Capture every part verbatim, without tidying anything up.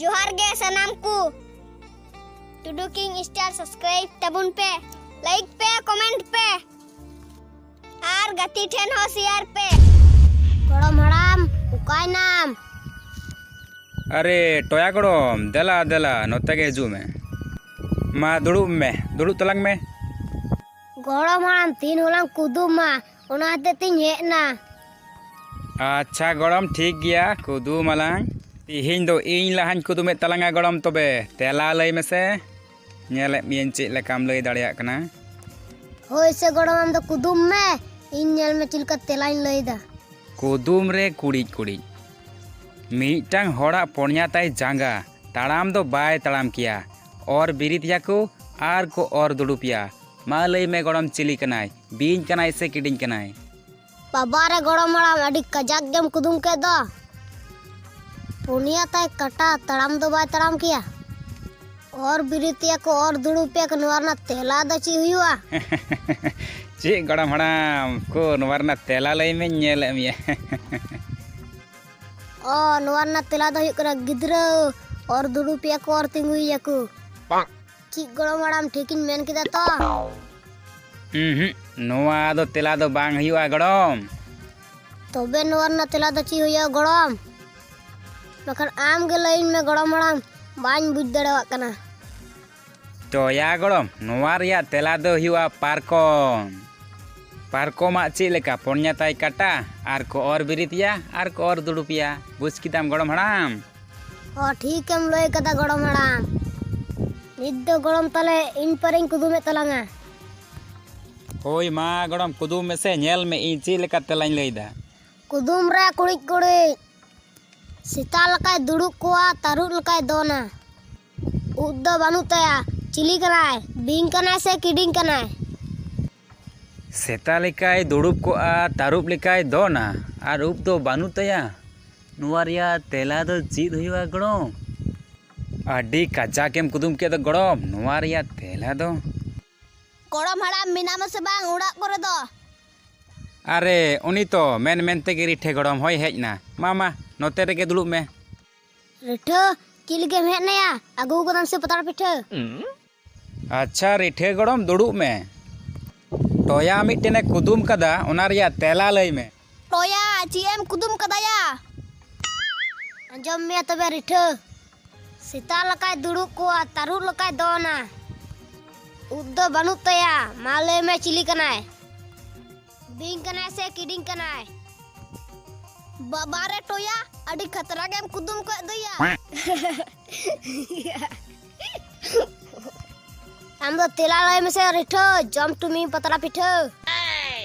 ᱡᱚᱦᱟᱨ ᱜᱮ ᱥᱟᱱᱟᱢ ᱠᱚ᱾ ᱴᱩᱰᱩ ᱠᱤᱝ ᱥᱴᱟᱨ ᱥᱟᱵᱥᱠᱨᱟᱭᱤᱵ ᱛᱟᱵᱚᱱ ᱯᱮ, ᱞᱟᱭᱤᱠ ᱯᱮ, ᱠᱚᱢᱮᱱᱴ ᱯᱮ, ᱟᱨ ᱜᱟᱛᱮ ᱴᱷᱮᱱ ᱦᱚᱸ ᱥᱮᱭᱟᱨ ᱯᱮ᱾ ᱜᱚᱲᱚᱢ ᱦᱟᱲᱟᱢ, ᱚᱠᱟᱭᱱᱟᱢ? ᱟᱨᱮ ᱴᱚᱭᱟ ᱜᱚᱲᱚᱢ, ᱫᱮᱞᱟ ᱫᱮᱞᱟ, ᱱᱚᱛᱮ ᱜᱮ ᱦᱤᱡᱩᱜ ᱢᱮ᱾ ᱢᱟ ᱫᱩᱲᱩᱵ ᱢᱮ, ᱫᱩᱲᱩᱵ ᱛᱟᱞᱟᱝ ᱢᱮ᱾ ᱜᱚᱲᱚᱢ ᱦᱟᱲᱟᱢ, ᱛᱤᱦᱤᱧ ᱦᱚᱞᱟᱝ ᱠᱩᱫᱩᱢᱟ, ᱚᱱᱟ ᱦᱚᱛᱮᱡ ᱛᱤᱧ ᱦᱮᱡ ᱮᱱᱟ᱾ ᱟᱪᱪᱷᱟ ᱜᱚᱲᱚᱢ, ᱴᱷᱤᱠ ᱜᱮᱭᱟ, ᱠᱩᱫᱩᱢ ᱟᱞᱟᱝ᱾ ᱛᱤᱦᱤᱧ ᱫᱚ ᱤᱧ ᱞᱟᱦᱟᱧ ᱠᱩᱫᱩᱢᱮᱫ ᱛᱟᱞᱟᱝᱟ ᱜᱚᱲᱚᱢ, ᱛᱚᱵᱮ ᱛᱮᱞᱟ ᱞᱟᱹᱭ ᱢᱮᱥᱮ᱾ ᱧᱮᱞᱮᱫ ᱢᱤᱭᱟᱹᱧ ᱪᱮᱫ ᱞᱮᱠᱟᱢ ᱞᱟᱹᱭ ᱫᱟᱲᱮᱭᱟᱜ ᱠᱟᱱᱟ᱾ ᱦᱳᱭ ᱥᱮ ᱜᱚᱲᱚᱢ, ᱟᱢ ᱫᱚ ᱠᱩᱫᱩᱢ ᱢᱮ, ᱤᱧ ᱧᱮᱞ ᱢᱮ ᱪᱮᱫ ᱞᱮᱠᱟ ᱛᱮᱞᱟᱧ ᱞᱟᱹᱭᱫᱟ᱾ ᱠᱩᱫᱩᱢ ᱨᱮ ᱠᱩᱲᱤᱫ ᱠᱩᱲᱤᱫ᱾ ᱢᱤᱫᱴᱟᱝ ᱦᱚᱲᱟᱜ ᱯᱚᱲᱧᱟ ᱛᱟᱭ ᱡᱟᱸᱜᱟ, ᱛᱟᱲᱟᱢ ᱫᱚ ᱵᱟᱭ ᱛᱟᱲᱟᱢ ᱠᱮᱭᱟ᱾ ᱚᱨ ᱵᱤᱨᱤᱫ ᱮᱭᱟ ᱠᱚ ᱟᱨ ᱠᱚ ᱚᱨ ᱫᱩᱲᱩᱵ ᱮᱭᱟ᱾ ᱢᱟ ᱞᱟᱹᱭ ᱢᱮ ᱜᱚᱲᱚᱢ, ᱪᱤᱞᱤ ᱠᱟᱱᱟᱭ? ᱵᱤᱧ ᱠᱟᱱᱟᱭ ᱥᱮ ᱠᱤᱰᱤᱧ ᱠᱟᱱᱟᱭ? ᱵᱟᱵᱟ ᱨᱮ ᱜᱚᱲᱚᱢ ᱦᱟᱲᱟᱢ, ᱟᱹᱰᱤ ᱠᱟᱡᱟᱠ ᱜᱮᱢ ᱠᱩᱫᱩᱢ ᱠᱮᱫ ᱫᱚ᱾ ᱯᱩᱱᱭᱟ ᱛᱟᱭ ᱠᱟᱴᱟ, ᱛᱟᱲᱟᱢ ᱫᱚ ᱵᱟᱭ ᱛᱟᱲᱟᱢ ᱠᱮᱭᱟ᱾ ᱚᱨ ᱵᱤᱨᱤᱫ ᱮᱭᱟ ᱠᱚ, ᱚᱨ ᱫᱩᱲᱩᱵ ᱮᱭᱟ ᱠᱚ, ᱱᱚᱣᱟ ᱨᱮᱱᱟᱜ ᱛᱮᱞᱟ ᱫᱚ ᱪᱮᱫ ᱦᱩᱭᱩᱜᱼᱟ? ᱪᱮᱫ ᱜᱚᱲᱚᱢ ᱦᱟᱲᱟᱢ ᱠᱚ, ᱱᱚᱣᱟ ᱨᱮᱱᱟᱜ ᱛᱮᱞᱟ ᱞᱟᱹᱭ ᱢᱮᱧ ᱧᱮᱞᱮᱫ ᱢᱮᱭᱟ᱾ ᱚ, ᱱᱚᱣᱟ ᱨᱮᱱᱟᱜ ᱛᱮᱞᱟ ᱫᱚ ᱦᱩᱭᱩᱜ ᱠᱟᱱᱟ ᱜᱤᱫᱽᱨᱟᱹ᱾ ᱚᱨ ᱫᱩᱲᱩᱵ ᱮᱭᱟ ᱠᱚ, ᱚᱨ ᱛᱤᱸᱜᱩᱭᱮᱭᱟ ᱠᱚ᱾ ᱪᱮᱫ ᱜᱚᱲᱚᱢ ᱦᱟᱲᱟᱢ, ᱴᱷᱤᱠᱤᱧ ᱢᱮᱱ ᱠᱮᱫᱟ ᱛᱚ? ᱩᱸᱦᱩᱸᱜ, ᱱᱚᱣᱟ ᱫᱚ ᱛᱮᱞᱟ ᱫᱚ ᱵᱟᱝ ᱦᱩᱭᱩᱜᱼᱟ ᱜᱚᱲᱚᱢ᱾ ᱛᱚᱵᱮ ᱱᱚᱣᱟ ᱨᱮᱱᱟᱜ ᱛᱮᱞᱟ ᱫᱚ ᱪᱮᱫ ᱦᱩᱭᱩᱜᱼᱟ ᱜᱚᱲᱚᱢ? ᱵᱟᱠᱷᱟᱱ ᱟᱢ ᱜᱮ ᱞᱟᱹᱭᱟᱹᱧ ᱢᱮ ᱜᱚᱲᱚᱢ ᱦᱟᱲᱟᱢ, ᱵᱟᱹᱧ ᱵᱩᱡᱽ ᱫᱟᱲᱮᱭᱟᱜ ᱠᱟᱱᱟ᱾ ᱛᱚᱭᱟ ᱜᱚᱲᱚᱢ, ᱱᱚᱣᱟ ᱨᱮᱭᱟᱜ ᱛᱮᱞᱟ ᱫᱚ ᱦᱩᱭᱩᱜᱼᱟ ᱯᱟᱨᱠᱚᱢ᱾ ᱯᱟᱨᱠᱚᱢᱟᱜ ᱪᱮᱫ ᱞᱮᱠᱟ ᱯᱚᱲᱧᱟ ᱛᱟᱭ ᱠᱟᱴᱟ, ᱟᱨ ᱠᱚ ᱚᱨ ᱵᱤᱨᱤᱫ ᱮᱭᱟ ᱟᱨ ᱠᱚ ᱚᱨ ᱫᱩᱲᱩᱵ ᱮᱭᱟ᱾ ᱵᱩᱡᱽ ᱠᱮᱫᱟᱢ ᱜᱚᱲᱚᱢ ᱦᱟᱲᱟᱢ? ᱚ, ᱴᱷᱤᱠᱮᱢ ᱞᱟᱹᱭ ᱠᱟᱫᱟ ᱜᱚᱲᱚᱢ ᱦᱟᱲᱟᱢ᱾ ᱱᱤᱛ ᱫᱚ ᱜᱚᱲᱚᱢ ᱛᱟᱞᱮ ᱤᱧ ᱯᱟᱨᱤᱧ ᱠᱩᱫᱩᱢᱮᱫ ᱛᱟᱞᱟᱝᱟ᱾ ᱦᱳᱭ ᱢᱟ ᱜᱚᱲᱚᱢ, ᱠᱩᱫᱩᱢ ᱢᱮᱥᱮ, ᱧᱮᱞ ᱢᱮ ᱤᱧ ᱪᱮᱫ ᱞᱮᱠᱟ ᱛᱮᱞᱟᱧ ᱞᱟᱹᱭᱫᱟ᱾ ᱠᱩᱫᱩᱢ ᱨᱮ ᱠᱩᱲᱤᱫ ᱠᱩᱲᱤᱫ᱾ ᱥᱮᱛᱟ ᱞᱮᱠᱟᱭ ᱫᱩᱲᱩᱵ ᱠᱚᱜᱼᱟ, ᱛᱟᱹᱨᱩᱵ ᱞᱮᱠᱟᱭ ᱫᱚᱱᱟ᱾ ᱩᱵ ᱫᱚ ᱵᱟᱹᱱᱩᱜ ᱛᱟᱭᱟ᱾ ᱪᱤᱞᱤ ᱠᱟᱱᱟᱭ? ᱵᱤᱧ ᱠᱟᱱᱟᱭ ᱥᱮ ᱠᱤᱰᱤᱧ ᱠᱟᱱᱟᱭ? ᱥᱮᱛᱟ ᱞᱮᱠᱟᱭ ᱫᱩᱲᱩᱵ ᱠᱚᱜᱼᱟ, ᱛᱟᱹᱨᱩᱵ ᱞᱮᱠᱟᱭ ᱫᱚᱱᱟ, ᱟᱨ ᱩᱵ ᱫᱚ ᱵᱟᱹᱱᱩᱜ ᱛᱟᱭᱟ᱾ ᱱᱚᱣᱟ ᱨᱮᱭᱟᱜ ᱛᱮᱞᱟ ᱫᱚ ᱪᱮᱫ ᱦᱩᱭᱩᱜᱼᱟ ᱜᱚᱲᱚᱢ? ᱟᱹᱰᱤ ᱠᱟᱡᱟᱠ ᱮᱢ ᱠᱩᱫᱩᱢ ᱠᱮᱫ ᱫᱚ ᱜᱚᱲᱚᱢ᱾ ᱱᱚᱣᱟ ᱨᱮᱭᱟᱜ ᱛᱮᱞᱟ ᱫᱚ ᱜᱚᱲᱚᱢ ᱦᱟᱲᱟᱢ ᱢᱮᱱᱟᱢᱟ ᱥᱮ ᱵᱟᱝ ᱚᱲᱟᱜ ᱠᱚᱨᱮ ᱫᱚ? ᱟᱨᱮ, ᱩᱱᱤ ᱛᱚ ᱢᱮᱱ ᱢᱮᱱ ᱛᱮᱜᱮ ᱨᱤᱴᱷᱮ ᱜᱚᱲᱚᱢ ᱦᱚᱸᱭ ᱦᱮᱡ ᱮᱱᱟ᱾ ᱢᱟ, ᱢᱟ, ᱱᱚᱛᱮ ᱨᱮᱜᱮ ᱫᱩᱲᱩᱵ ᱢᱮ᱾ ᱨᱤᱴᱷᱟᱹ, ᱪᱮᱫ ᱞᱟᱹᱜᱤᱫ ᱮᱢ ᱦᱮᱡ ᱮᱱᱟᱭᱟ? ᱟᱹᱜᱩ ᱠᱟᱫᱟᱢ ᱥᱮ ᱯᱟᱛᱲᱟ ᱯᱤᱴᱷᱟᱹ? ᱟᱪᱪᱷᱟ ᱨᱤᱴᱷᱟᱹ ᱜᱚᱲᱚᱢ, ᱫᱩᱲᱩᱵ ᱢᱮ᱾ ᱴᱚᱭᱟ ᱢᱤᱫᱴᱮᱱᱮ ᱠᱩᱫᱩᱢ ᱠᱟᱫᱟ, ᱚᱱᱟ ᱨᱮᱭᱟᱜ ᱛᱮᱞᱟ ᱞᱟᱹᱭ ᱢᱮ᱾ ᱴᱚᱭᱟ, ᱪᱮᱫ ᱮᱢ ᱠᱩᱫᱩᱢ ᱠᱟᱫᱟᱭᱟ? ᱟᱸᱡᱚᱢ ᱢᱮᱭᱟ ᱛᱚᱵᱮ ᱨᱤᱴᱷᱟᱹ᱾ ᱥᱮᱛᱟ ᱞᱮᱠᱟᱭ ᱫᱩᱲᱩᱵ ᱠᱚᱜᱼᱟ, ᱛᱟᱹᱨᱩᱵ ᱞᱮᱠᱟᱭ ᱫᱚᱱᱟ᱾ ᱩᱵ ᱫᱚ ᱵᱟᱹᱱᱩᱜ ᱛᱟᱭᱟ, ᱢᱟ ᱞᱟᱹᱭ ᱢᱮ ᱪᱤᱞᱤ ᱠᱟᱱᱟᱭ? ᱵᱤᱧ ᱠᱟᱱᱟᱭ ᱥᱮ ᱠᱤᱰᱤᱧ ᱠᱟᱱᱟᱭ? ᱵᱟᱵᱟ ᱨᱮ ᱴᱚᱭᱟ, ᱟᱹᱰᱤ ᱠᱷᱟᱛᱨᱟ ᱜᱮᱢ ᱠᱩᱫᱩᱢ ᱠᱚᱜ ᱫᱚᱭᱟ᱾ ᱟᱢ ᱫᱚ ᱛᱮᱞᱟ ᱞᱟᱹᱭ ᱢᱮᱥᱮ ᱨᱤᱴᱷᱟᱹ, ᱡᱚᱢ ᱴᱩᱢᱤ ᱯᱟᱛᱲᱟ ᱯᱤᱴᱷᱟᱹ᱾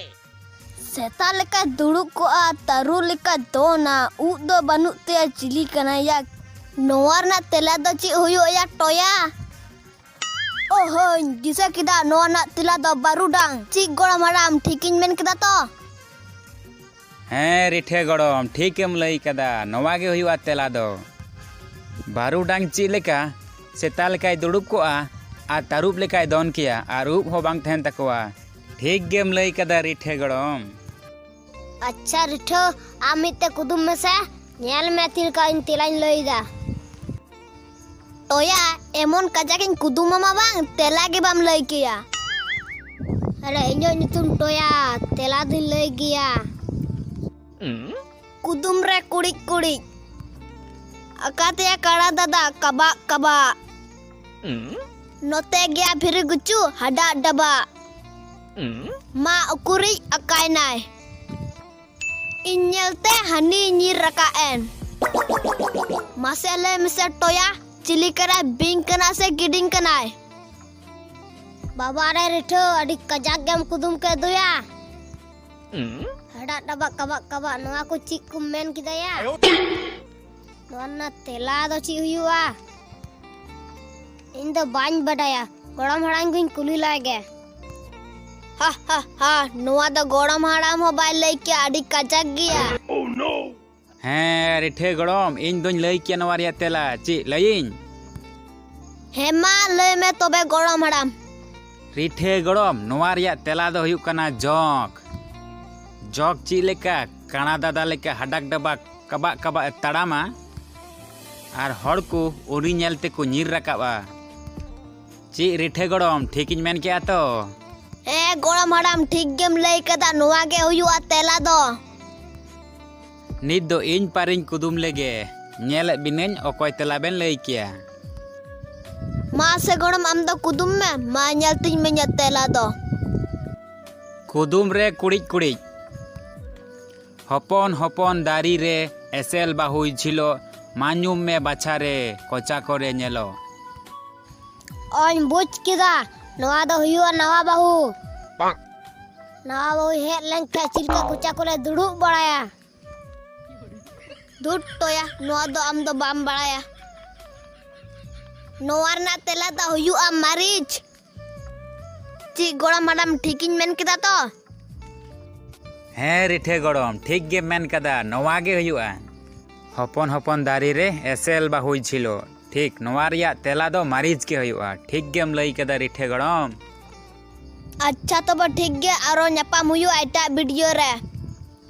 ᱥᱮᱛᱟ ᱞᱮᱠᱟᱭ ᱫᱩᱲᱩᱵ ᱠᱚᱜᱼᱟ, ᱛᱟᱹᱨᱩᱵ ᱞᱮᱠᱟᱭ ᱫᱚᱱᱟ, ᱩᱵ ᱫᱚ ᱵᱟᱹᱱᱩᱜ ᱛᱟᱭᱟ, ᱪᱤᱞᱤ ᱠᱟᱱᱟᱭ ᱭᱟ? ᱱᱚᱣᱟ ᱨᱮᱱᱟᱜ ᱛᱮᱞᱟ ᱫᱚ ᱪᱮᱫ ᱦᱩᱭᱩᱜᱼᱟ ᱭᱟ ᱴᱚᱭᱟ? ᱚᱦᱚᱧ ᱫᱤᱥᱟᱹ ᱠᱮᱫᱟ, ᱱᱚᱣᱟ ᱨᱮᱱᱟᱜ ᱛᱮᱞᱟ ᱫᱚ ᱵᱟᱹᱨᱩᱰᱟᱝ᱾ ᱪᱮᱫ ᱜᱚᱲᱚᱢ ᱦᱟᱲᱟᱢ, ᱴᱷᱤᱠᱤᱧ ᱢᱮᱱ ᱠᱮᱫᱟ ᱛᱚ? ᱦᱮᱸ ᱨᱤᱴᱷᱟᱹ ᱜᱚᱲᱚᱢ, ᱴᱷᱤᱠᱮᱢ ᱞᱟᱹᱭ ᱠᱟᱫᱟ, ᱱᱚᱣᱟ ᱜᱮ ᱦᱩᱭᱩᱜᱼᱟ ᱛᱮᱞᱟ ᱫᱚ᱾ ᱵᱟᱹᱨᱩᱰᱟᱝ ᱪᱮᱫ ᱞᱮᱠᱟ ᱥᱮᱛᱟ ᱞᱮᱠᱟᱭ ᱫᱩᱲᱩᱵ ᱠᱚᱜᱼᱟ ᱟᱨ ᱛᱟᱹᱨᱩᱵ ᱞᱮᱠᱟᱭ ᱫᱚᱱ ᱠᱮᱭᱟ ᱟᱨ ᱩᱵ ᱦᱚᱸ ᱵᱟᱝ ᱛᱟᱦᱮᱱ ᱛᱟᱠᱚᱣᱟ᱾ ᱴᱷᱤᱠ ᱜᱮᱢ ᱞᱟᱹᱭ ᱠᱟᱫᱟ ᱨᱤᱴᱷᱟᱹ ᱜᱚᱲᱚᱢ᱾ ᱟᱪᱪᱷᱟ ᱨᱤᱴᱷᱟᱹ, ᱟᱢ ᱢᱤᱫᱴᱮᱡ ᱠᱩᱫᱩᱢ ᱢᱮᱥᱮ, ᱧᱮᱞ ᱢᱮ ᱪᱮᱫ ᱞᱮᱠᱟ ᱤᱧ ᱛᱮᱞᱟᱧ ᱞᱟᱹᱭᱫᱟ᱾ ᱴᱚᱭᱟ, ᱮᱢᱚᱱ ᱠᱟᱡᱟᱠ ᱤᱧ ᱠᱩᱫᱩᱢ ᱟᱢᱟ ᱵᱟᱝ, ᱛᱮᱞᱟ ᱜᱮ ᱵᱟᱢ ᱞᱟᱹᱭ ᱠᱮᱭᱟ᱾ ᱟᱨᱮ, ᱤᱧᱟᱹᱜ ᱧᱩᱛᱩᱢ ᱴᱚᱭᱟ, ᱛᱮᱞᱟ ᱫᱚᱧ ᱞᱟᱹᱭ ᱜᱮᱭᱟ᱾ ᱠᱩᱫᱩᱢ ᱨᱮ ᱠᱩᱲᱤᱫ ᱠᱩᱲᱤᱫ, ᱟᱠᱟᱛᱮᱭᱟ ᱠᱟᱲᱟ ᱫᱟᱫᱟ ᱠᱟᱵᱟᱜ ᱠᱟᱵᱟᱜ᱾ ᱱᱚᱛᱮ ᱜᱮᱭᱟ ᱵᱷᱤᱨᱤ ᱜᱩᱪᱩ ᱦᱟᱰᱟᱜ ᱰᱟᱵᱟᱜ᱾ ᱢᱟ ᱩᱠᱩᱨᱤᱡ ᱟᱠᱟᱭᱱᱟᱭ? ᱤᱧ ᱧᱮᱞᱛᱮ ᱦᱟᱹᱱᱤ ᱧᱤᱨ ᱨᱟᱠᱟᱵ ᱮᱱ᱾ ᱢᱟᱥᱮ ᱞᱟᱹᱭ ᱢᱮᱥᱮ ᱴᱚᱭᱟ, ᱪᱤᱞᱤ ᱠᱟᱱᱟᱭ, ᱵᱤᱧ ᱠᱟᱱᱟᱭ ᱥᱮ ᱠᱤᱰᱤᱧ ᱠᱟᱱᱟᱭ? ᱵᱟᱵᱟ ᱨᱮ ᱨᱤᱴᱷᱟᱹ, ᱟᱹᱰᱤ ᱠᱟᱡᱟᱠ ᱜᱮᱢ ᱠᱩᱫᱩᱢ ᱠᱮᱫ ᱫᱚᱭᱟ᱾ ᱦᱟᱰᱟᱜ ᱰᱟᱵᱟᱜ ᱠᱟᱵᱟᱜ ᱠᱟᱵᱟᱜ, ᱱᱚᱣᱟ ᱠᱚ ᱪᱮᱫ ᱠᱚᱢ ᱢᱮᱱ ᱠᱮᱫᱟᱭᱟ? ᱱᱚᱣᱟ ᱨᱮᱱᱟᱜ ᱛᱮᱞᱟ ᱫᱚ ᱪᱮᱫ ᱦᱩᱭᱩᱜᱼᱟ? ᱤᱧ ᱫᱚ ᱵᱟᱹᱧ ᱵᱟᱰᱟᱭᱟ, ᱜᱚᱲᱚᱢ ᱦᱟᱲᱟᱢ ᱜᱤᱧ ᱠᱩᱞᱤ ᱞᱟᱭ ᱜᱮ᱾ ᱦᱟ ᱦᱟ ᱦᱟ, ᱱᱚᱣᱟ ᱫᱚ ᱜᱚᱲᱚᱢ ᱦᱟᱲᱟᱢ ᱦᱚᱸ ᱵᱟᱭ ᱞᱟᱹᱭ ᱠᱮᱭᱟ, ᱟᱹᱰᱤ ᱠᱟᱡᱟᱠ ᱜᱮᱭᱟ᱾ ᱦᱮᱸ ᱨᱤᱴᱷᱟᱹ ᱜᱚᱲᱚᱢ, ᱤᱧ ᱫᱚᱧ ᱞᱟᱹᱭ ᱠᱮᱭᱟ ᱱᱚᱣᱟ ᱨᱮᱭᱟᱜ ᱛᱮᱞᱟ᱾ ᱪᱮᱫ ᱞᱟᱹᱭᱟᱹᱧ? ᱦᱮᱸ ᱢᱟ ᱞᱟᱹᱭ ᱢᱮ ᱛᱚᱵᱮ ᱜᱚᱲᱚᱢ ᱦᱟᱲᱟᱢ᱾ ᱨᱤᱴᱷᱟᱹ ᱜᱚᱲᱚᱢ, ᱱᱚᱣᱟ ᱨᱮᱭᱟᱜ ᱛᱮᱞᱟ ᱫᱚ ᱦᱩᱭᱩᱜ ᱠᱟᱱᱟ ᱡᱚᱸᱠ᱾ ᱡᱚᱸᱠ ᱪᱮᱫ ᱞᱮᱠᱟ ᱠᱟᱬᱟ ᱫᱟᱫᱟ ᱞᱮᱠᱟ ᱦᱟᱰᱟᱠ ᱰᱟᱵᱟᱠ ᱠᱟᱵᱟᱜ ᱠᱟᱵᱟᱜ ᱮ ᱛᱟᱲᱟᱢᱟ, ᱟᱨ ᱦᱚᱲ ᱠᱚ ᱩᱱᱤ ᱧᱮᱞ ᱛᱮᱠᱚ ᱧᱤᱨ ᱨᱟᱠᱟᱵᱼᱟ᱾ ᱪᱮᱫ ᱨᱤᱴᱷᱟᱹ ᱜᱚᱲᱚᱢ, ᱴᱷᱤᱠᱤᱧ ᱢᱮᱱ ᱠᱮᱜᱼᱟ ᱛᱚ? ᱦᱮᱸ ᱜᱚᱲᱚᱢ ᱦᱟᱲᱟᱢ, ᱴᱷᱤᱠ ᱜᱮᱢ ᱞᱟᱹᱭ ᱠᱟᱫᱟ, ᱱᱚᱣᱟ ᱜᱮ ᱦᱩᱭᱩᱜᱼᱟ ᱛᱮᱞᱟ ᱫᱚ᱾ ᱱᱤᱛ ᱫᱚ ᱤᱧ ᱯᱟᱨᱤᱧ ᱠᱩᱫᱩᱢ ᱞᱮᱜᱮ, ᱧᱮᱞᱮᱫ ᱵᱤᱱᱟᱹᱧ ᱚᱠᱚᱭ ᱛᱮᱞᱟ ᱵᱮᱱ ᱞᱟᱹᱭ ᱠᱮᱭᱟ᱾ ᱢᱟ ᱥᱮ ᱜᱚᱲᱚᱢ, ᱟᱢ ᱫᱚ ᱠᱩᱫᱩᱢ ᱢᱮ, ᱢᱟ ᱧᱮᱞ ᱛᱤᱧ ᱢᱮᱧᱟ ᱛᱮᱞᱟ ᱫᱚ᱾ ᱠᱩᱫᱩᱢ ᱨᱮ ᱠᱩᱲᱤᱫ ᱠᱩᱲᱤᱫ, ᱦᱚᱯᱚᱱ ᱦᱚᱯᱚᱱ ᱫᱟᱨᱮ ᱨᱮ ᱮᱥᱮᱞ ᱵᱟᱹᱦᱩᱭ ᱡᱷᱤᱞᱚᱜ, ᱢᱟ ᱧᱩᱢ ᱢᱮ ᱵᱟᱪᱷᱟ ᱨᱮ ᱠᱚᱪᱟ ᱠᱚᱨᱮ ᱧᱮᱞᱚᱜ᱾ ᱚᱧ ᱵᱩᱡᱽ ᱠᱮᱫᱟ, ᱱᱚᱣᱟ ᱫᱚ ᱦᱩᱭᱩᱜᱼᱟ ᱱᱟᱣᱟ ᱵᱟᱹᱦᱩ᱾ ᱱᱟᱣᱟ ᱵᱟᱹᱦᱩᱭ ᱦᱮᱡ ᱞᱮᱱᱠᱷᱟᱱ ᱪᱮᱫ ᱞᱮᱠᱟ ᱠᱚᱪᱟ ᱠᱚᱨᱮ ᱫᱩᱲᱩᱵ ᱵᱟᱲᱟᱭᱟ᱾ ᱫᱩᱴ ᱴᱚᱭᱟ, ᱱᱚᱣᱟ ᱫᱚ ᱟᱢ ᱫᱚ ᱵᱟᱢ ᱵᱟᱲᱟᱭᱟ᱾ ᱱᱚᱣᱟ ᱨᱮᱱᱟᱜ ᱛᱮᱞᱟ ᱫᱚ ᱦᱩᱭᱩᱜᱼᱟ ᱢᱟᱹᱨᱤᱪ᱾ ᱪᱮᱫ ᱜᱚᱲᱚᱢ ᱦᱟᱲᱟᱢ, ᱴᱷᱤᱠᱤᱧ ᱢᱮᱱ ᱠᱮᱫᱟ ᱛᱚ? ᱦᱮᱸ ᱨᱤᱴᱷᱟᱹ ᱜᱚᱲᱚᱢ, ᱴᱷᱤᱠ ᱜᱮᱢ ᱢᱮᱱ ᱠᱟᱫᱟ, ᱱᱚᱣᱟ ᱜᱮ ᱦᱩᱭᱩᱜᱼᱟ᱾ ᱦᱚᱯᱚᱱ ᱦᱚᱯᱚᱱ ᱫᱟᱨᱮ ᱨᱮ ᱮᱥᱮᱞ ᱵᱟᱹᱦᱩᱭ ᱡᱷᱤᱞᱚᱜ᱾ ᱴᱷᱤᱠ, ᱱᱚᱣᱟ ᱨᱮᱭᱟᱜ ᱛᱮᱞᱟ ᱫᱚ ᱢᱟᱹᱨᱤᱪ ᱜᱮ ᱦᱩᱭᱩᱜᱼᱟ᱾ ᱴᱷᱤᱠ ᱜᱮᱢ ᱞᱟᱹᱭ ᱠᱟᱫᱟ ᱨᱤᱴᱷᱟᱹ ᱜᱚᱲᱚᱢ᱾ ᱟᱪᱪᱷᱟ ᱛᱚᱵᱮ ᱴᱷᱤᱠ ᱜᱮ, ᱟᱨᱚ ᱧᱟᱯᱟᱢ ᱦᱩᱭᱩᱜᱼᱟ ᱮᱴᱟᱜ ᱵᱷᱤᱰᱤᱭᱳ ᱨᱮ᱾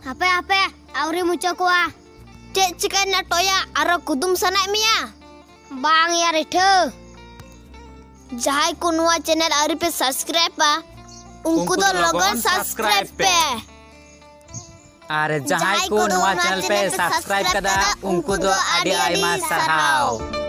ᱦᱟᱯᱮ ᱦᱟᱯᱮ, ᱟᱹᱣᱨᱤ ᱢᱩᱪᱟᱹᱫ ᱠᱚᱣᱟ᱾ ᱪᱮᱫ ᱪᱤᱠᱟᱹᱭᱮᱱᱟ ᱴᱚᱭᱟ, ᱟᱨᱚ ᱠᱩᱫᱩᱢ ᱥᱟᱱᱟᱭᱮᱫ ᱢᱮᱭᱟ? ᱵᱟᱝ ᱭᱟ ᱨᱤᱴᱷᱟᱹ᱾ ᱡᱟᱦᱟᱸᱭ ᱠᱚ ᱱᱚᱣᱟ ᱪᱮᱱᱮᱞ ᱟᱹᱣᱨᱤ ᱯᱮ ᱥᱟᱵᱥᱠᱨᱟᱭᱤᱵᱟ, ᱩᱱᱠᱩ ᱫᱚ ᱞᱚᱜᱚᱱ ᱥᱟᱵᱥᱠᱨᱟᱭᱤᱵ ᱯᱮ᱾ ᱟᱨ ᱡᱟᱦᱟᱸᱭ ᱠᱚ ᱱᱚᱣᱟ ᱪᱮᱱᱮᱞ ᱯᱮ ᱥᱟᱵᱥᱠᱨᱟᱭᱤᱵ ᱠᱟᱫᱟ, ᱩᱱᱠᱩ ᱫᱚ ᱟᱹᱰᱤ ᱟᱭᱢᱟ ᱥᱟᱨᱦᱟᱣ᱾